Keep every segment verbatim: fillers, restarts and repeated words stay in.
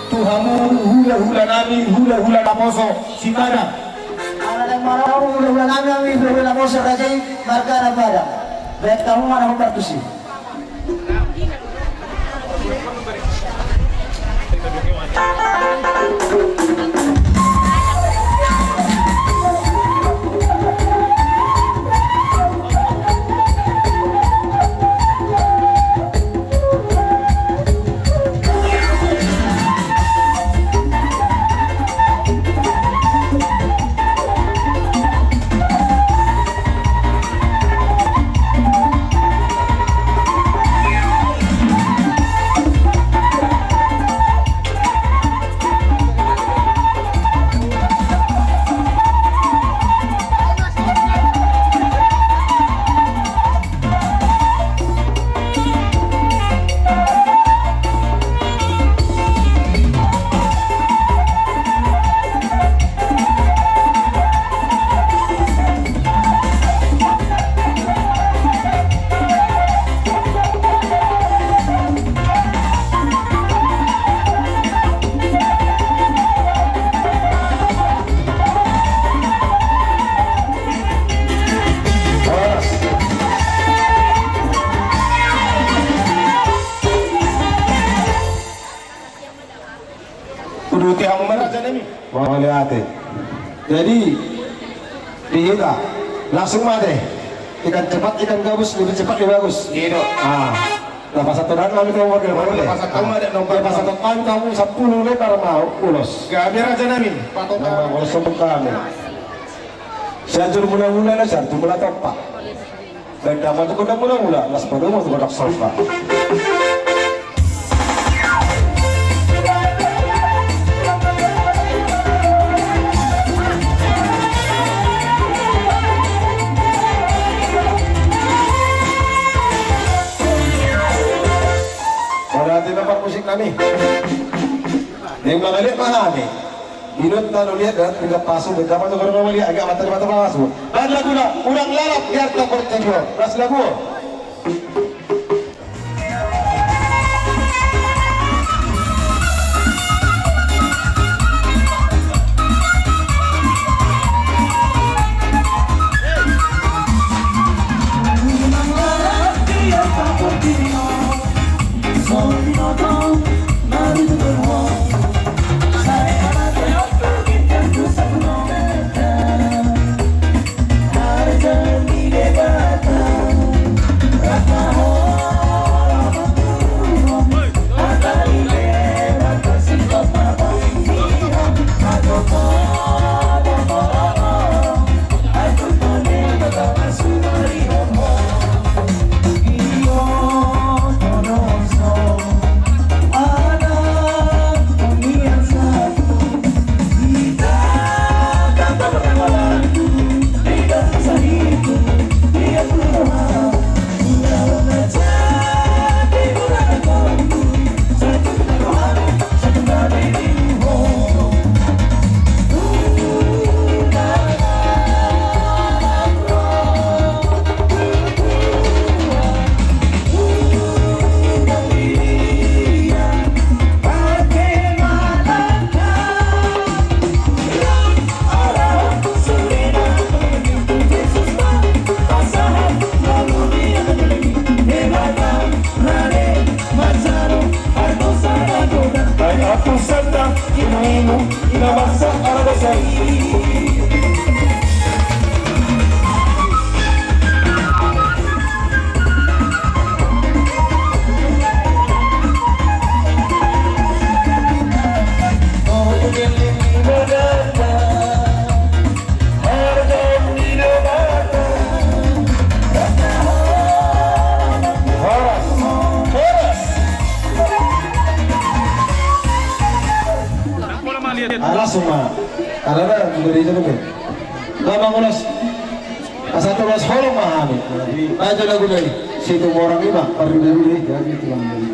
Tu hamu hulahula nami, hulahula naposo si Padang. Ala naeng marau hulahula nami, nami hulahula naposo raja i marga na Padang. Baen hamu ma na hombar tusi. Uduti hamu ma raja nami. Mauliate. Jadi di hita langsung ma ate. Ikan cepat, ikan gabus, lebih cepat lebih bagus. Iya, Dok. Ah. Nah, pasahat tu hami tu warga. Pasahat tu hami tu sampulu lembar ma ulos. Gabe raja nami. Nah, ulos sombong kami. Sianjur mula-mula na, Sianjur mula tompa. Baen damang tu gondang mula-mula, las padomu tu gondang somba. Pada hati na parmusik nami. Naeng mangaliat ma hami. Inot na loliat dan tiga pasu berapa tu baru mangaliat agak mata mata pasu. Dan lagu na Urang Lalap di Arta Portigo. Las lagu. Alas ma. Ala na juga di sana. Lama ngulas. Asa tulas holong ma hami. Aja lagu dari situ orang ima. Perlu dulu deh. Jadi tulang dulu.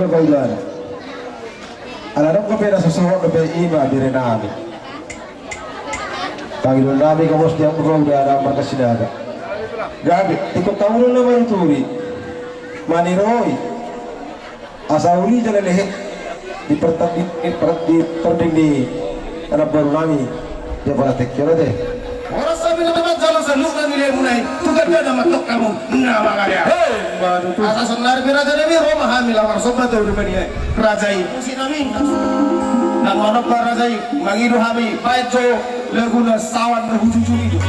Paidua. Ala dong dope na so sahat dope i ma berenami. Pangidoannami gabos di hamu Roda na marga Sinaga. Gabe, ingkon taulahon na maruturi. Maniroi. Asa uli jala lehet. Di pertanding, di per-, di pertanding ni anak boru nami. Dia pala tekkena te. Horas hami na manjalo saluhutna ni lemuna i, tu gandana mandok hamu na mangalean. Hei, madu tu. Asa saonari pe raja nami, ro ma hami laho marsomba tu dumani raja i. Musik nami. Nang manomba raja i, mangido hami, baen jo laguna sawan na hujujung i jo.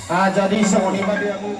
Ah, jadi songon i ma dia mu.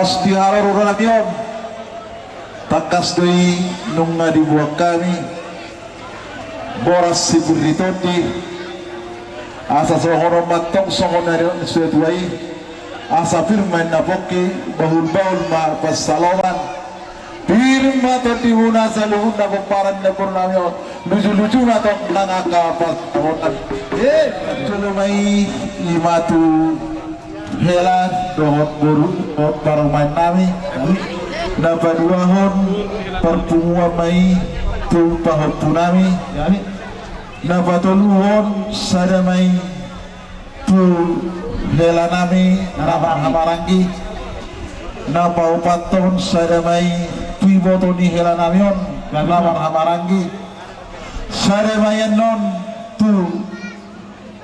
Di haroro nami on, tangkas do i nunga diboan hami boras sipir ni tondi, asa songon on ma antong songon na nidok ni situatua i, asa pir ma inna pongki, bahulbahul ma pansalongan. Pir ma tondimuna saluhutna pomparan ni namboru nami on, lujuluju ma tong nang angka pansalongan. E, jolo ma i, i ma tu hela dohot boru dohot parumaen nami. Na paduahon, parpunguan ma i tu pahompu nami. Na patoluhon, sada ma i tu hela nami na marhahamaranggi. Na paopathon, sada ma i tu iboto ni hela nami on na marhahamaranggi. Sada ma i annon tu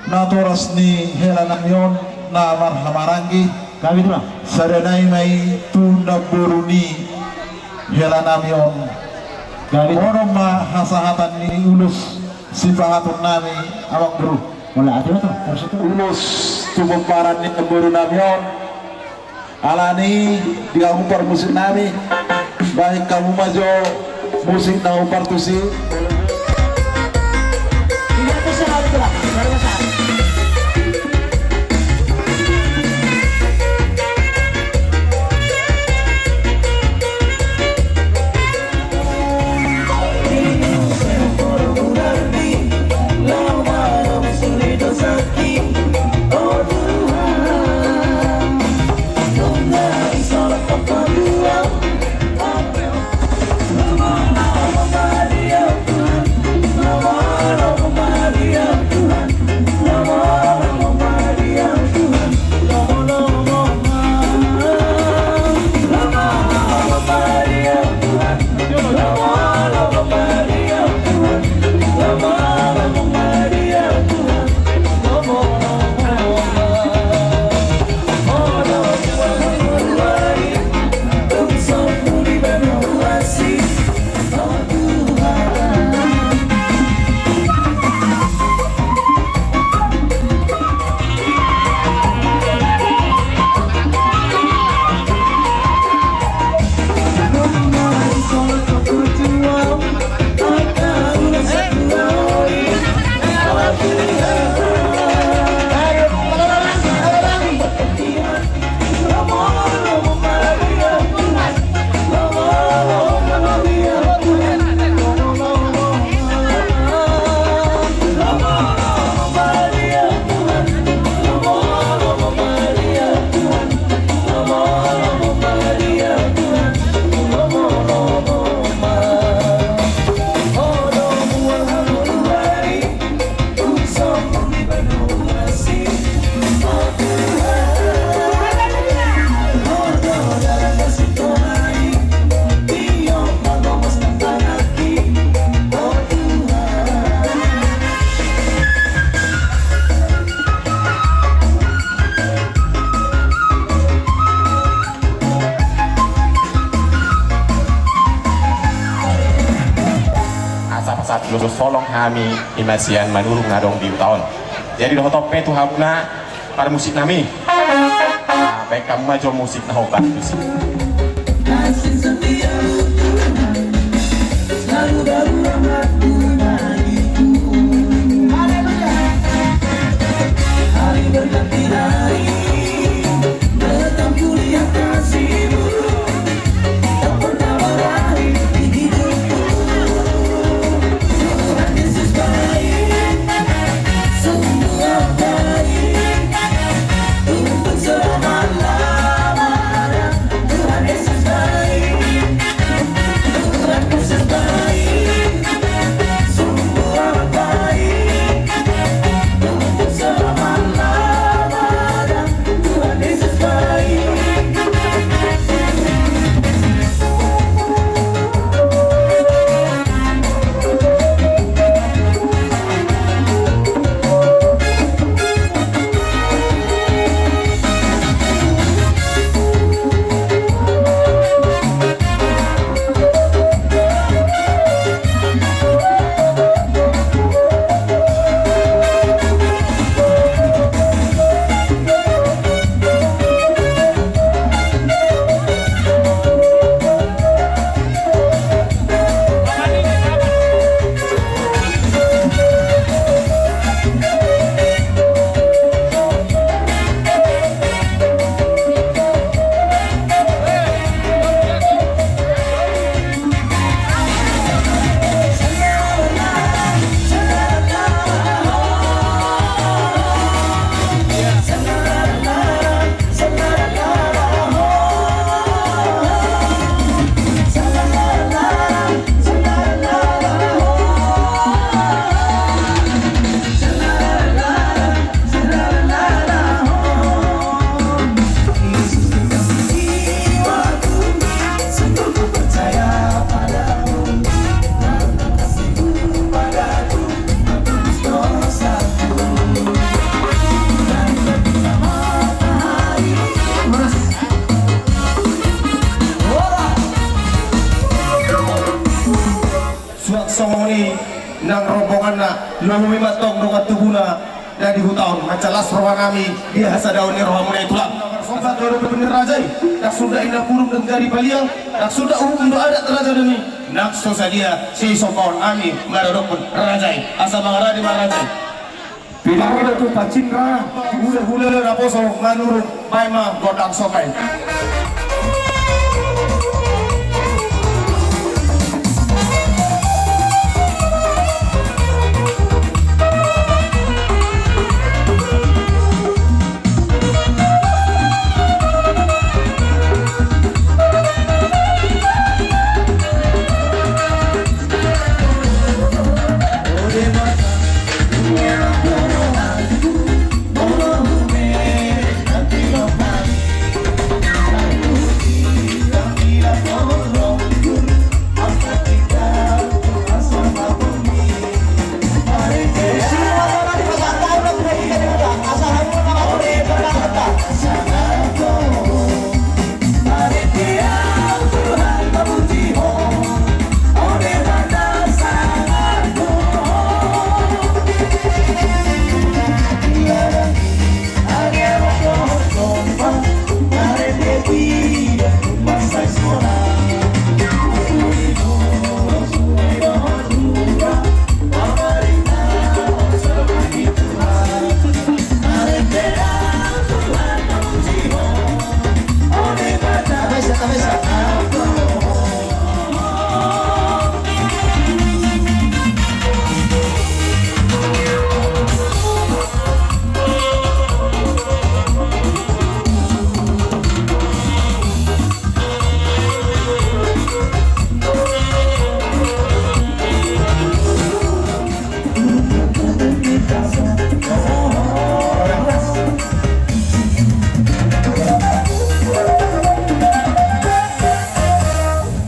natoras ni hela nami on na marhahamaranggi. Sada nai ma i tu namboru ni hela nami on. On ma hasahatan ni ulos sipahaton nami, amang boru. Ulos tu pomparan ni namboru nami on. Alani i, di hamu parmusik nami, bahen hamu ma jo musik na hombar tusi. Asa pasahat ulos holong hami i ma sian Manurung na adong di huta on. Jadi dohot on pe tu hamuna parmusik nami. Bahen hamu ma jo musik na hombar tusi. Songon i nang rombonganna, lobi ma antong dongan tubuna na di huta on, mansai las roha nami di hasadaon ni rohamuna i, Tulang. Marsomba tu adopan ni raja i, ndang suda inna purung ndang jadi paliang, ndang suda uhum do adat raja nami, nang so sadia sisombaon nami maradophon raja i, asa mangarade ma raja i. Pinarrodo tu pacinra, hulahula naposo manurung, baen ma gondang somba i.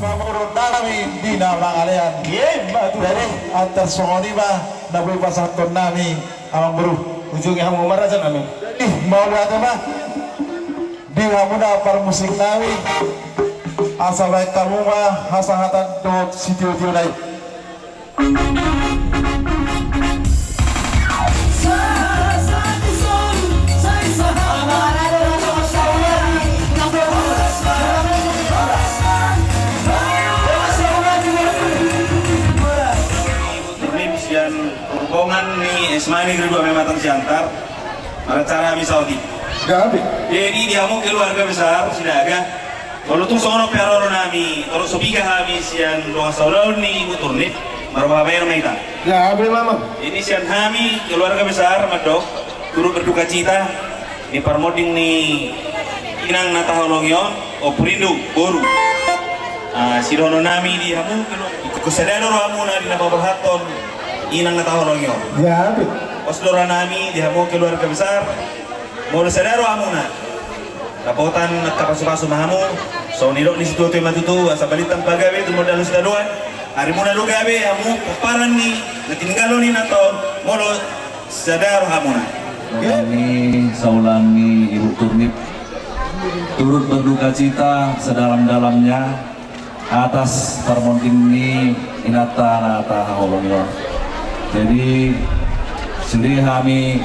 Pamoruon nami di na mangalean. Jadi antar songon i ma na boi pasahaton nami, Amangboru. Ujungi hamu ma raja nami. Jadi mauliate ma di hamuna parmusik nami, asa baen hamu ma hasahatan dohot sitio-tio na i. Sian rombongan ni S M A Negeri dua Pematang Siantar, maracara hami saotik. Gabe. Jadi di hamu keluarga besar Sinaga, molo tung songon on pe haroro nami, torus so piga hami sian dongan saulaon ni Ibu Turnip, marbahen ma hita. Gabe, Mamang. Jadi sian hami keluarga besar mandok turut berduka cita di parmonding ni inang na tahaholongi on, Ompu Rindu, boru. Ah, sidohonon nami di hamu, ingkon sada do rohamuna di na paborhathon inang na tahaholongi on. Gabe. Pos do roha nami di hamu keluarga besar, molo sada rohamuna, dapotan angka pasu-pasu ma hamu. Songon nidok ni situatua i ma tutu, asa balintang pagabe, tumundalhon sitadoan. Arimuna do gabe hamu pomparan ni na tininggalhon inanta on, molo sada rohamuna. Ni saulaon ni Ibu Turnip, turut berduka cita sedalam-dalamnya atas parmonding ni inanta na tahaholongi on. Jadi sude hami,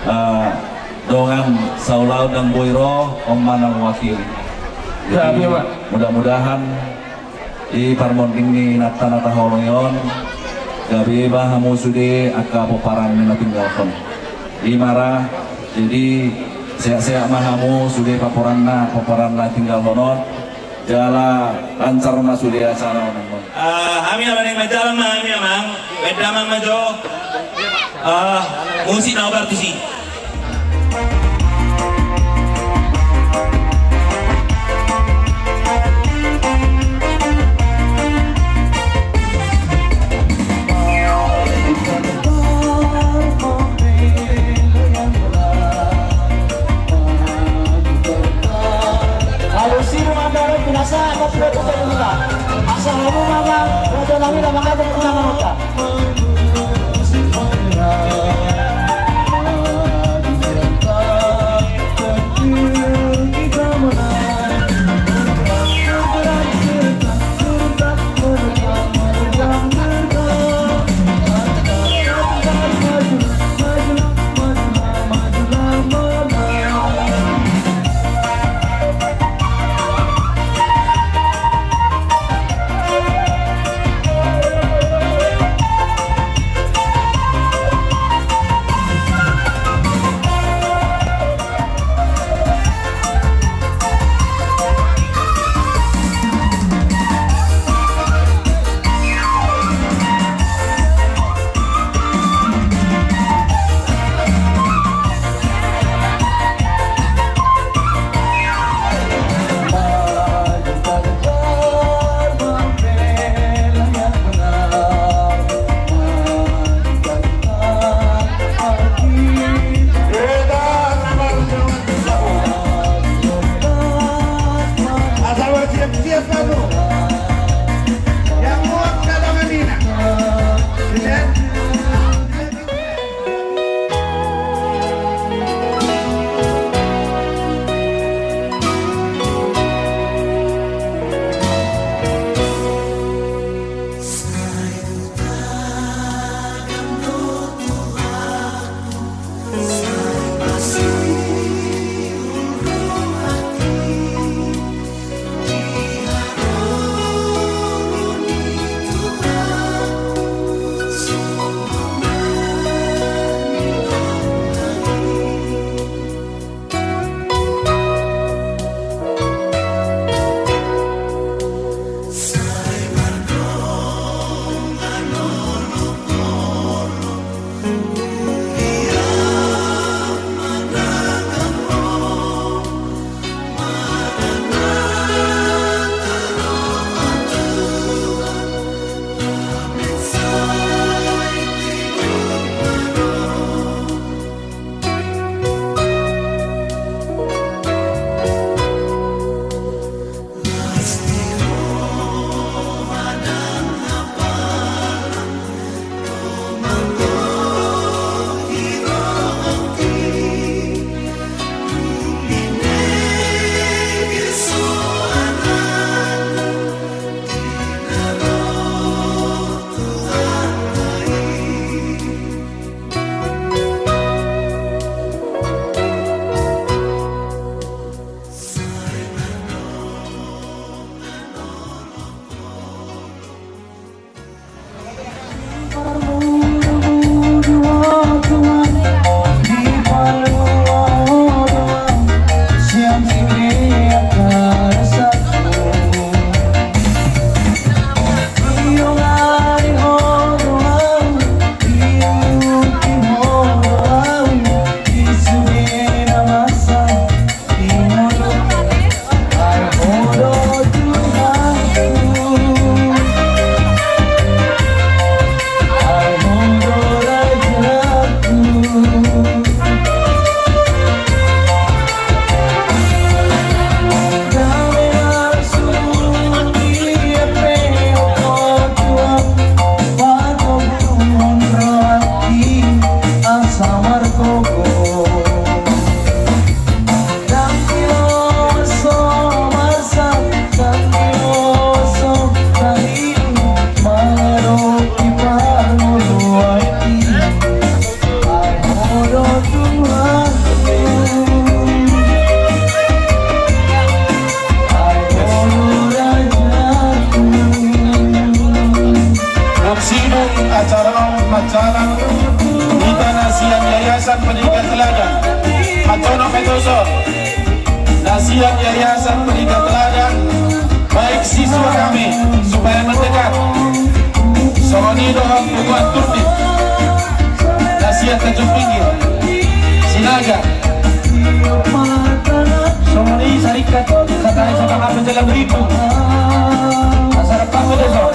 eh, dongan saulaon ndang boi ro, on ma na mewakili. Jadi mudah-mudahan di parmonding ni inanta na tahaholongi on gabe ma hamu sude angka pomparan ni na tinggalhon. I ma ra, jadi sehat-sehat ma hamu sude pomparanna, pomparan na tinggalhon on. Jala lancar ma sude acara on. Ah, hami na naeng manjalang ma hami, Amang. Baen damang ma jo. Ah, musik na obar tusi. Alusi rumah daro binasa, apa tidak bisa dibuka? Asa hamu mama, raja nami dah mangadu rumah manota. Acara on manjalang hita na sian Yayasan Pendidikan Teladan. Manjonok ma i tuson. Na sian Yayasan Pendidikan Teladan, baik siswa kami supaya mendekat. Songon i dohot punguan Turnip na sian Tanjung Pinggir, Sinaga. Songon i saringkat hata i, songon hata jalang ribu. Asa rap ma tuson.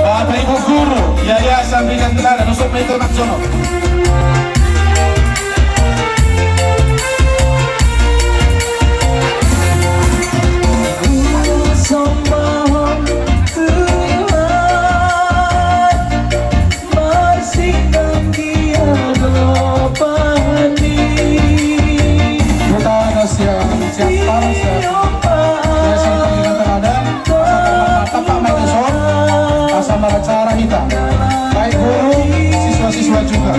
Bapak Ibu guru Yayasan Pendidikan Teladan, nusuk meter manjonok. Hita na sian, sian Yayasan Pendidikan Teladan, asa marmata, Pak Mayor Sor, asa maracara hita, baik guru, siswa-siswa juga.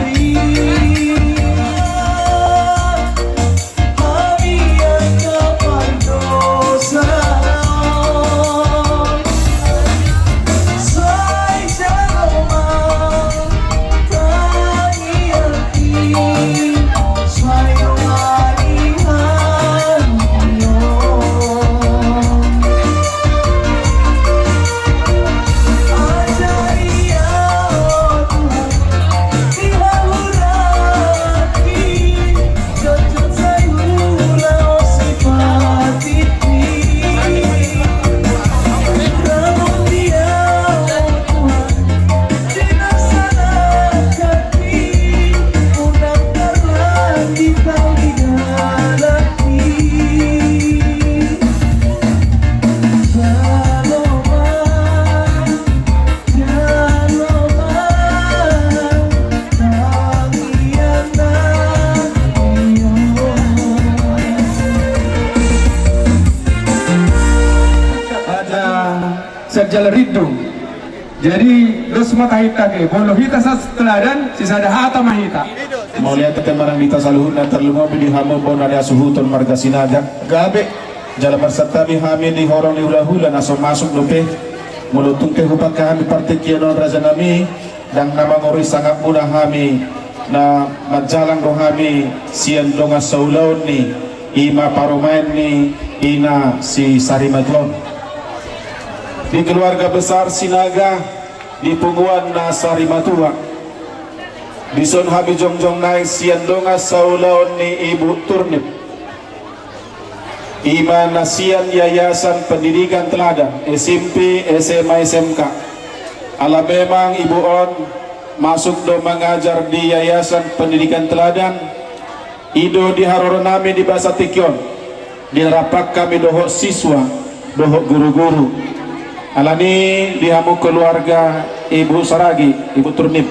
Sian jala rindu. Jadi dos ma tahinta ke, molo hita sas teladan, sisada hata ma hita. Mauliate ma di hita saluhutna, tarlumobi di hamu bona ni hasuhuton marga Sinaga. Gabe, jala marsantabi hami di horong ni hulahula na so masuk dope. Molo tung pe hupakke hami partingkian on, rajanami, ndang na mangorui sangapmuna hami, na manjalang do hami sian dongan saulaon ni, i ma parumaen ni ina si Sarimatua on. Di keluarga besar Sinaga, di punguan na Sarimatua. Dison hami jongjong nai sian dongan saulaon ni Ibu Turnip. I ma na sian Yayasan Pendidikan Teladan, S M P, S M A, S M K. Ala memang ibu on masuk do mangajar di Yayasan Pendidikan Teladan, i do di haroro nami di bagasan tingki on, di na rap hami dohot siswa, dohot guru-guru. Alani di hamu keluarga Ibu Saragi, Ibu Turnip.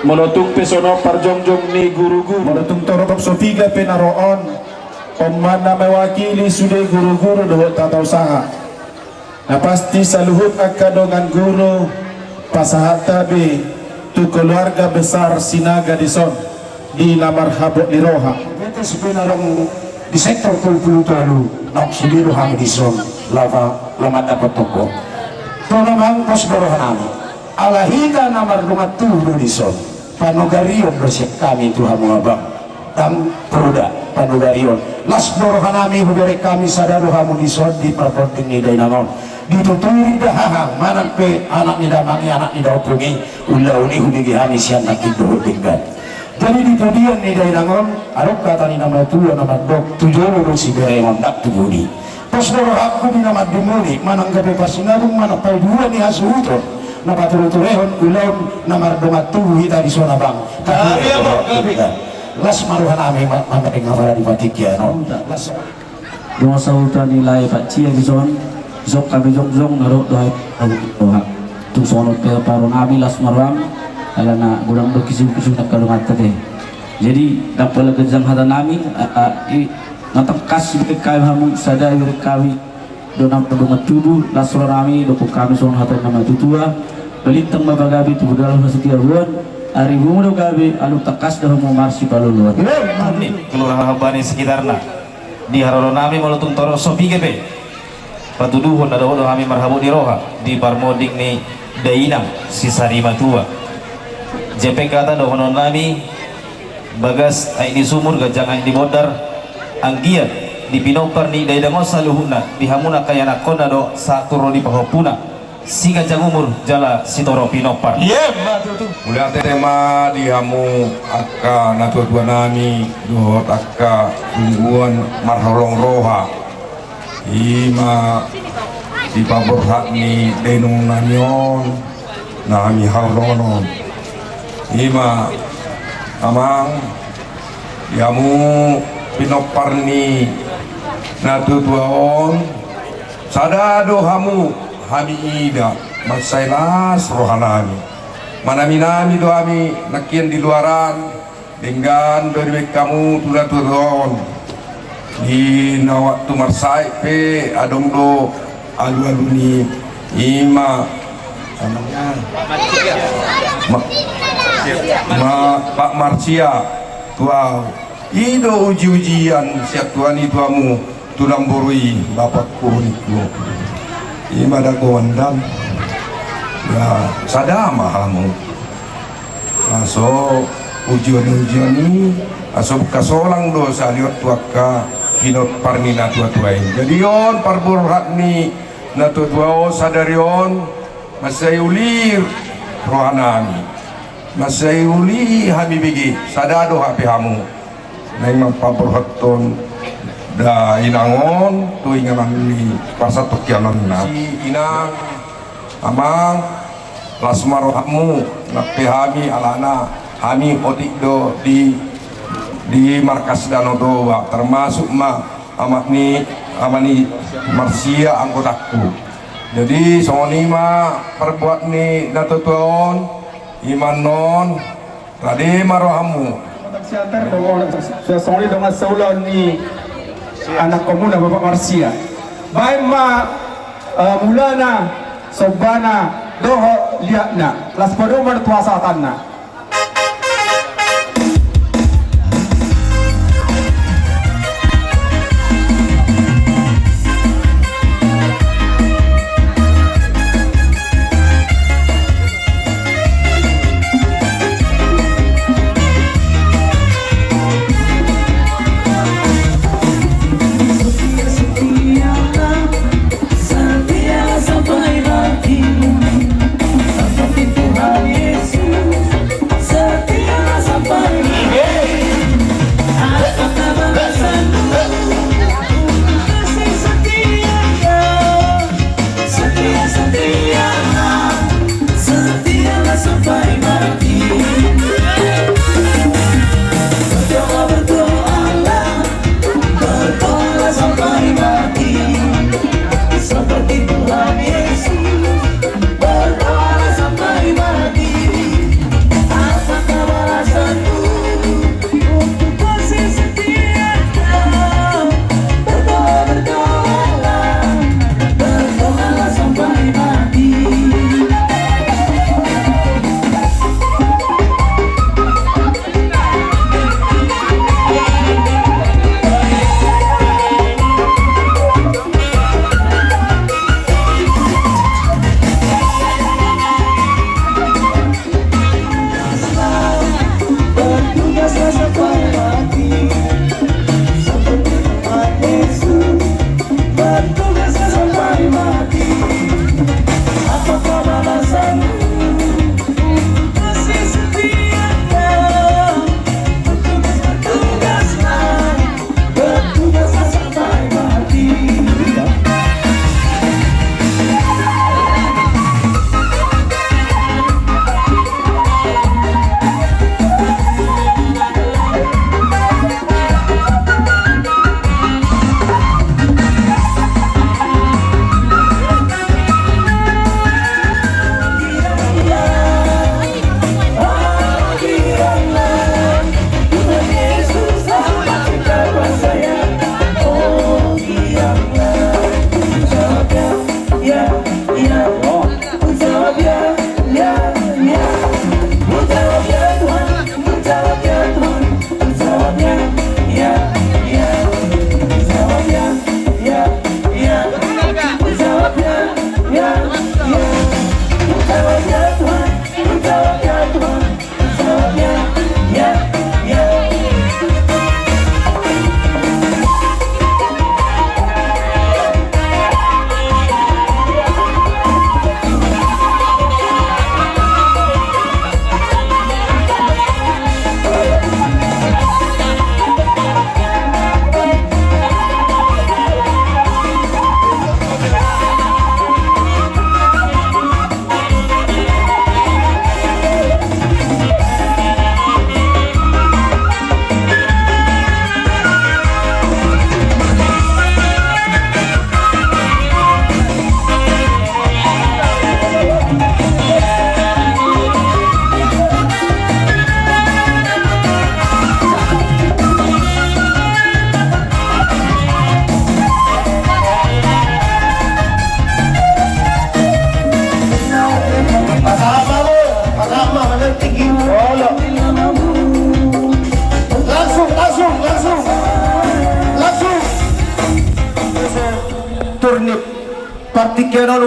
Molo tung pe songon parjongjong ni guru-guru. Molo tung torop so piga pe na ro on, on ma na mewakili sude guru-guru dohot tata usaha. Na pasti saluhut angka dongan guru, pasahat tabe tu keluarga besar Sinaga dison, di na marhabot ni roha. Betes pe na adong di sektor tolu pulu tolu, naung sude do hami dison, lapa, lama dapot toko. Tona mang pos do roha nami. Ala hita na mardongan tubu do dison, panogarion do sian hami tu hamu abang. Dang poda panogarion. Las do roha nami, hubereng hami sada do hamu dison di parponding ni dainang on. Dituturi da hahang manang pe anak ni damang i, anak ni daompung i, ulaon i hubege hami sian nangkin dohot denggan. Jadi di pudian ni dainang on, adong hata ni na matua na mandok, tu jolo do siberengon, ndang tu pudi. Pos do rohangku di na mandimoni, manang gabe parsinabung, manang paidua ni hasuhuton, na patureturehon ulaon na mardongan tubu hita dison abang. Gabe, gabe. Las ma roha nami ma-, mambahen hata di partingkian on. Las. Dongan sahuta ni lae Pacia dison, dison hami jongjong na ro do hami. Tung songon on pe parro nami, las ma roham, ala na godang do kisum-kisum na angka donganta te. Jadi, ndang pola ganjang hata nami, a, a, i, na tangkas dibereng hami hamu sada, dibereng hami do na mardongan tubu, las roha nami, didok hami songon hata ni na matua-tua, balintang ma pagabe, tubu dalan ma sitiabuan, Ari bumu do gabe, alu tangkas do hamu marsipaluluan. Ni kelurahan Hambani sekitarna. Di haroro nami molo tung torop so piga pe, patuduhon na dohot do hami marhabot ni roha di parmonding ni dainang sisari matua. Jempek hata dohonon nami, bagas aek ni sumur, ganjang aek ni bondar, anggiat di pinompar ni dainang on saluhutna, di hamuna angka ianakkonna do sahat tu ro ni pahompuna, siganjang umur jala sitorop pinompar. Ima tutu. Mauliate ma di hamu angka natuatua nami dohot angka dungguan marholong roha. Ima di paborhat ni dainang nami on na hami haholongon. Ima, amang, di hamu pinompar ni natuatua on, sada do hamu hami ida, mansai las roha nami. Manaminami do hami nangkin di luaran, denggan do dibaen hamu tu natuatua on. Di na waktu marsae pe adong do alualu ni ima, ma, ma, Pak Marsia tu ahu. I do ujiujian sian Tuhan i tu hamu, tu namboru i, bapakku, ningku. Ima da goandan. Ya, sada ma hamu. Aso ujion-ujion i, aso buka solang do saliot tu angka pinompar ni natuatua i. Jadi on parborhat ni natuatua on sadari on, mansai uli roha nami. Mansai uli hami bege, sada do hape hamu. Naeng mamparborhathon dainang on tu inganan ni parsatongkianonna. Si inang, amang, las ma rohamu, nang pe hami alana hami otik do di, di markas Danau Toba, termasuk ma amak ni, ama ni Marsia anggotangku. Jadi songon i ma parbuat ni natuatua on, ima non. Rade ma rohamu. Siantar dongan, songon i dongan saulaon ni anakkonmuna Bapak Marsia. Baen ma, eh, mulana, sombana, dohot liatna. Las padomu ma tu hasahatanna. Setia, setia sampai mati, seperti Tuhan Yesus.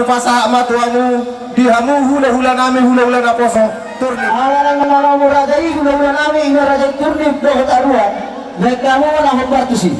Pasahat ma tu hamu, di hamu hulahula nami, hulahula naposo Turnip. Ala nang na manomu raja i, hulahula nami, ima raja i Turnip dohot Aruan. Baen hamu ma na hombar tusi.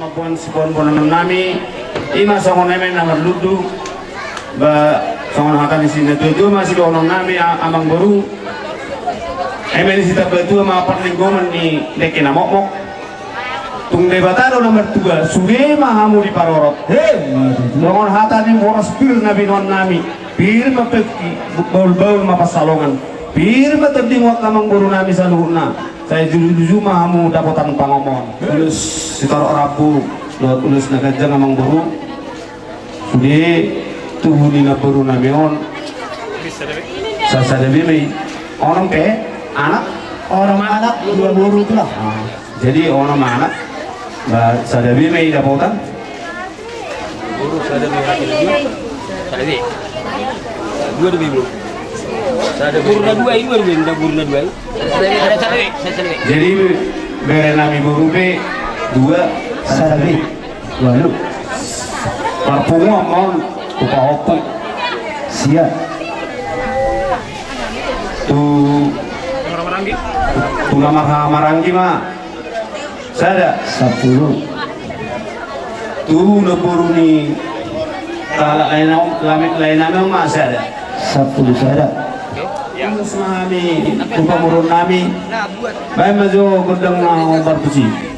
Mamboan siboan boanon nami, ima songon eme na marlundu, ba songon hata ni si natuatua ma siboanon nami, a-, amangboru. Eme ni si Tambatua ma parlinggoman ni dengke na mokmok. Tung Debata do na martua, sude ma hamu diparorot. He, songon hata ni boras pir na binoan nami, pir ma pengki, baulbaul ma pansalongan. Pir ma tondi, angka amangboru nami saluhutna. Sai juju-juju ma hamu dapotan pangomoan. Ulos sitorop rambu dohot ulos na ganjang, amangboru. Sude tubu ni namboru nami on sasada be ma i. Onom pe anak? Onom anak, dua boru, itulah. Ah, jadi onom anak, ba sada be ma i dapotan. Boru sada be, sada be. Dua do be, boru. Sada be. Boru na dua i, dua do be, boru na dua i. Sada be, sada be, sada be. Jadi bere nami boru pe dua. Sada be. Walu. Marpungu ma on tu pahompu. Sia. Tu, tu na marhahamaranggi ma. Sada. Sampulu. Tu namboru ni Halak lae nami, lae nami on ma sada. Sampulu sada. Ulos ma hami tu pamoruon nami. Baen ma jo gondang na marpuji.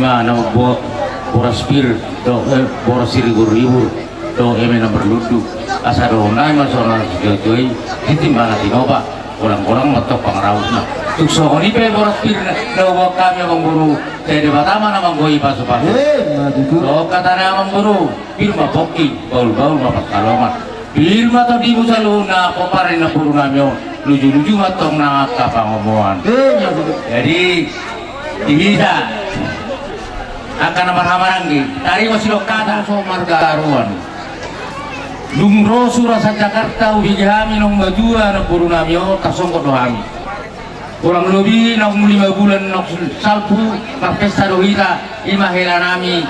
Ima na mambuat boras pir dohot, eh, boras siribur-ribur dohot eme na marlundu. Asa dohonon nami ma songon na sijojoi, di timbana tinopa, golang-golang ma tong pangarahutna. Tung songon i pe boras pir na huboan hami, amangboru, sai Debata ma na manggohi pasu-pasu. Eh, ima tutu. Songon hata ni amangboru, pir ma pongki, bahul-bahul ma pansalongan. Pir ma tondimu saluhutna, pomparan ni namboru nami on. Luju-luju ma tong nang angka pangomoan. Eh, ima tutu. Jadi, di hita, angka na marhahamaranggi, taringot sidok hata. Poso marga Aruan. Dung ro surat sian Jakarta, hubege hami naung matua namboru nami on, tarsonggot do hami. Kurang lobi naung lima bulan naung salpu, marpesta do hita, ima hela nami,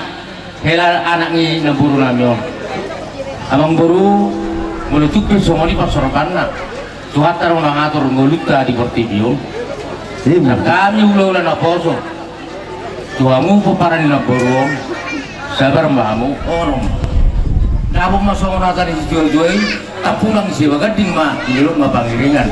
hela anak ni namboru nami on. Amangboru, molo tung pe songon i parsoranganna, Tuhanta do mangatur ngolunta di portibi on. Ima. Nang hami hula-hula naposo tu hamu pomparan ni namboru on, sabar ma hamu, onom. Dapot ma songon hata ni sijojoi, tampulang sian baganding ma, dilehon ma pangiringan.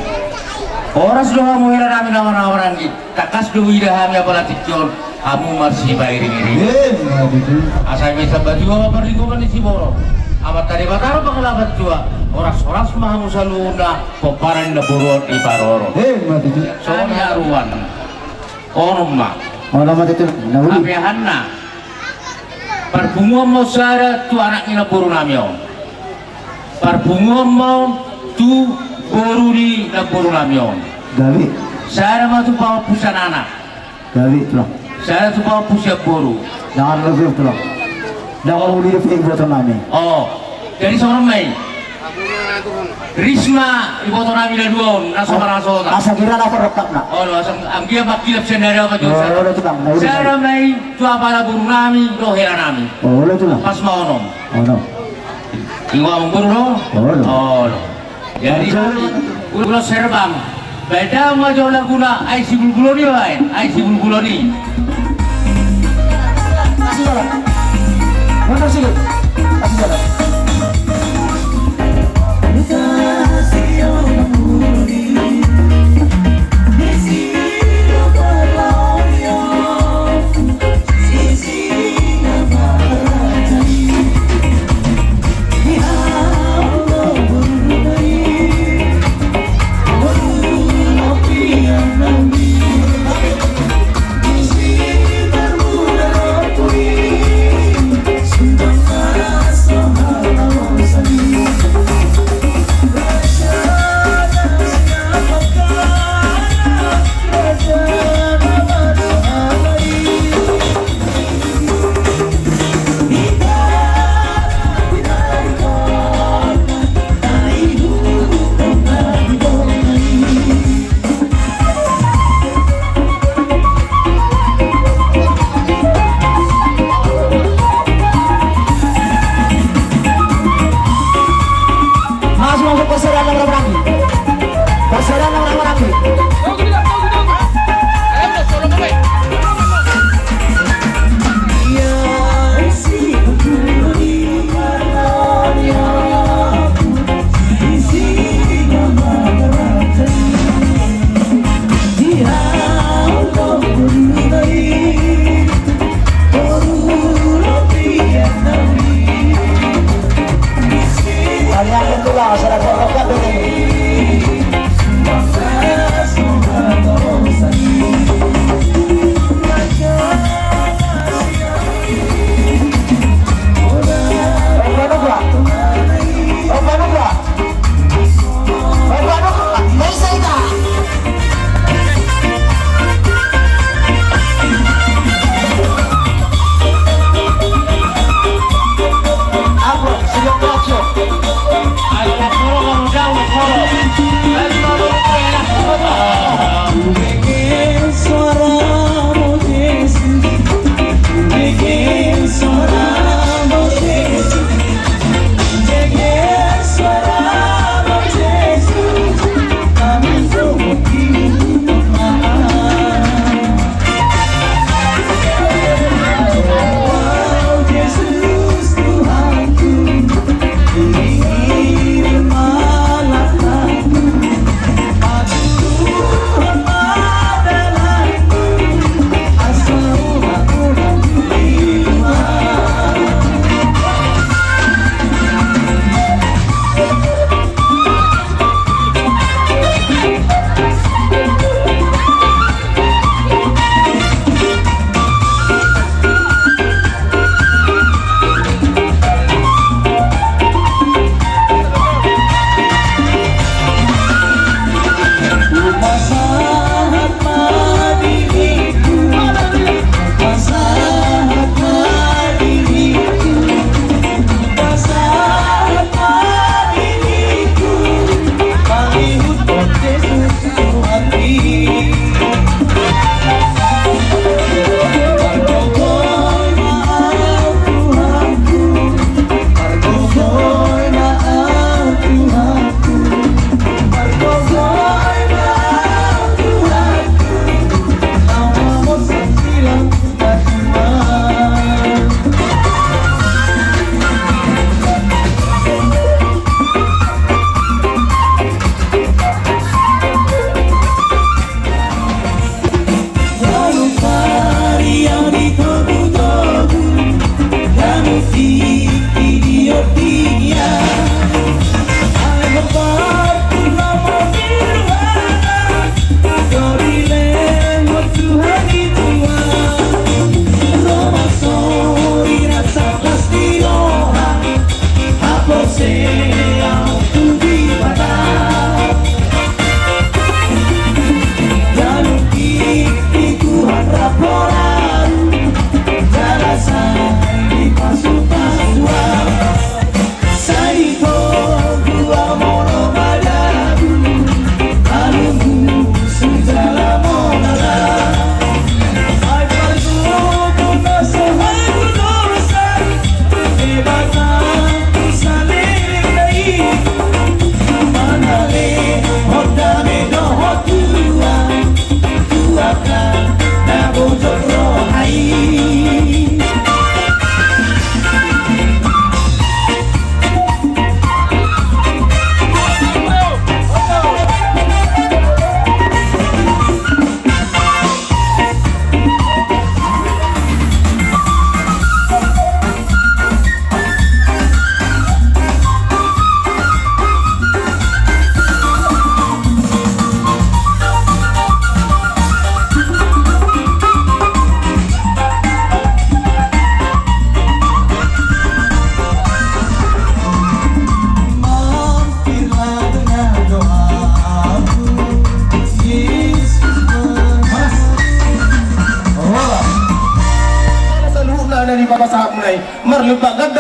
Horas do hamu hela nami na marhahamaranggi. Tangkas do huida hami apala tingki on, hamu marsipairing-iringan. Eh, ima tutu. Asa eme samba tua ma parlinggoman ni siborok. Amanta Debata do pangalapan tua. Horas-horas ma hamu saluhutna, pomparan ni namboru on diparorot. Eh, ima tutu. Songon i Aruan. Onom ma. Onom ma tutu. Na uli. Hape aha na? Parpunguan ma on sada tu anak ni namboru nami on. Parpunguan ma on tu boru ni namboru nami on. Gabe. Sada ma tu pahompu sian anak. Gabe, Tulang. Sada tu pahompu sian boru. Jangan lupa, Tulang. Jangan lupa di Facebook nami. Oh, jadi songon on ma i. Risma, iboto nami na dua on, na so marasota. Asa gira na perlengkapna. Oh, asa anggiat mangkilap sian na dua on. Oh, Tulang, na uli. Sada ma i tu apala boru nami dohot hela nami. Oh, Tulang. Pas ma onom. Onom. Ingot amangboru do? Onom. Onom. Jadi, ulos herbang. Baen damang ma jo laguna, Ai Sibulbulon i baen, Ai Sibulbulon i.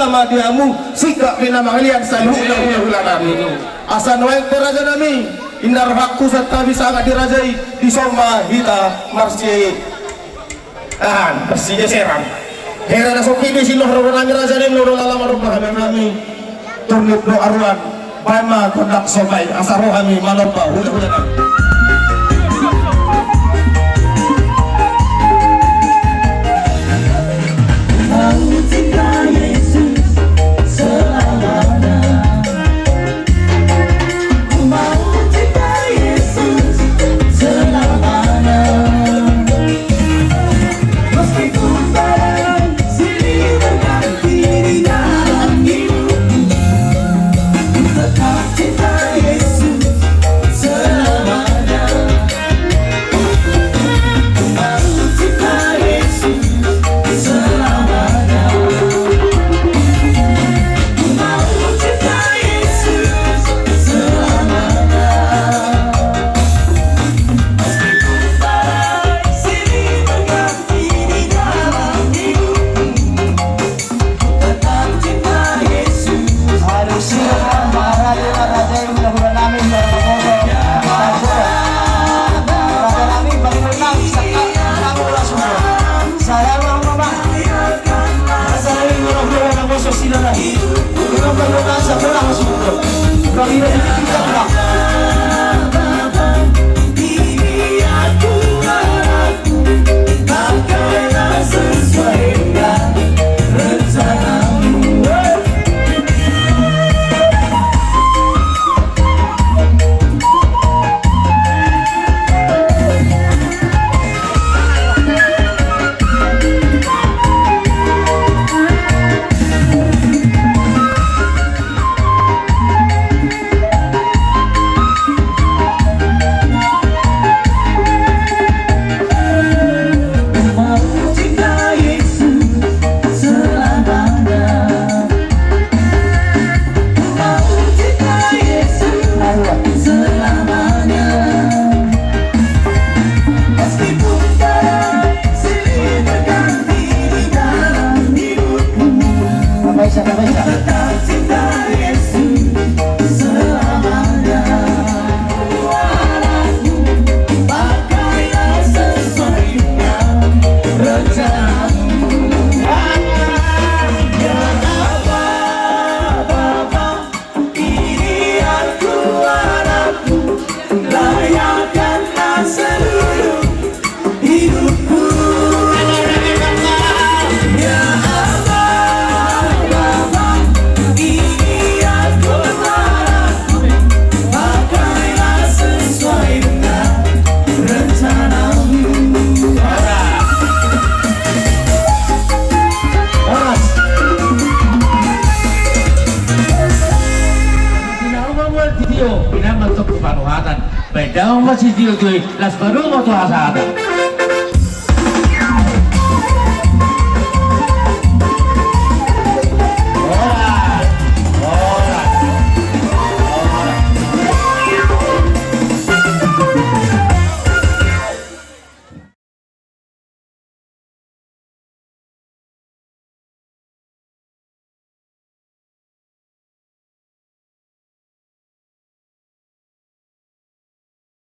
ma di hamu, singkat pe na mangaliat saluhutna hula-hula nami. Asa nuaeng pe raja nami, inna rohangku santabi sahat di raja i, dison ma hita marsi-, aha, marsigeseran. Hera na songkini siloh roha nami raja nami, nolo lala maromba hami nami. Turnip do aruan, baen ma gondang somba i, asa ro hami malomba hula-hula nami. Horas. Sinaunga mual titio, pinangan tok panuhatan. Baen damang ma sitio-tio i, las padomu tu hasahatan.